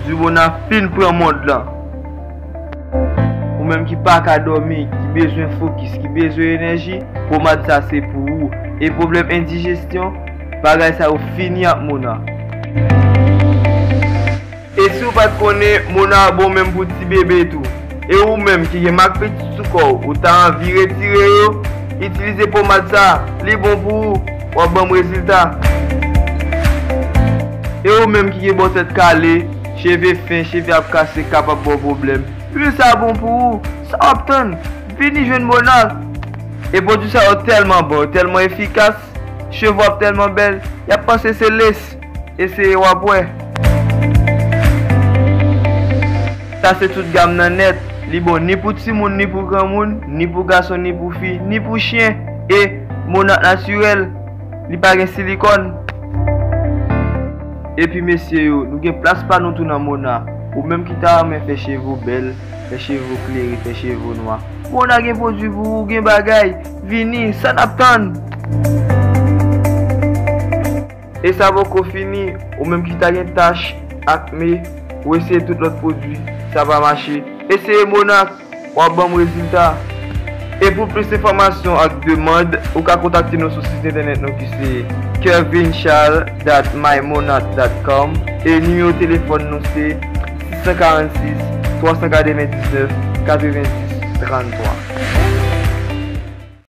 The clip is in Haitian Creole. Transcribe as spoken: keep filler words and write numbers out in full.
Di Mona fin pran mond lan. Ou menm ki pa ka dòmi, ki bezwen fokis, ki bezwen enèji, pomad sa se pou ou. E pwoblèm endijestyon, bagay sa yo fini ak Mona. E si w pa t konnen, Mona bon menm pou ti bebe tou. E ou menm ki gen mak pitit sou kò w, ou ta anvi retire yo, itilize pomad sa, li bon pou ou, w ap ban m rezilta. E ou menm ki gen bò tèt kale, cheve fen, cheve ap kase, kapab ba w pwoblèm, lwil sa bon pou ou, sa w ap tann? Vini jwenn Mona. E pwodui sa yo tèlman bon, yo tèlman efikas, cheve w ap tèlman bèl, y ap panse se lès. Eseye w ap wè. Sa se tout gam nan nèt. Li bon ni pou timoun, ni pou granmoun, ni pou gason, ni pou fi, ni pou chen. E Mona natirèl, li pa gen silikòn. Epi mesye yo, nou gen plas pa nou tou nan Mona. Ou menm ki ta renmen fè cheve w bèl, fè cheve w klere, fè cheve w nwa, Mona gen pwodui pou ou, gen bagay. Vini, sa n ap tann? E sa poko fini, ou menm ki ta gen tach, akne, ou eseye tout lòt pwodui, sa pa mache, eseye Mona, w ap ban m rezilta. E pou plis enfòmasyon ak demann, ou ka kontakte nou sou sit entènèt nou ki se kevinchal dot my monat dot com e nimewo telefòn nou se sis san karannsis, twa san katrevendiznèf, katrevensis, tranntwa.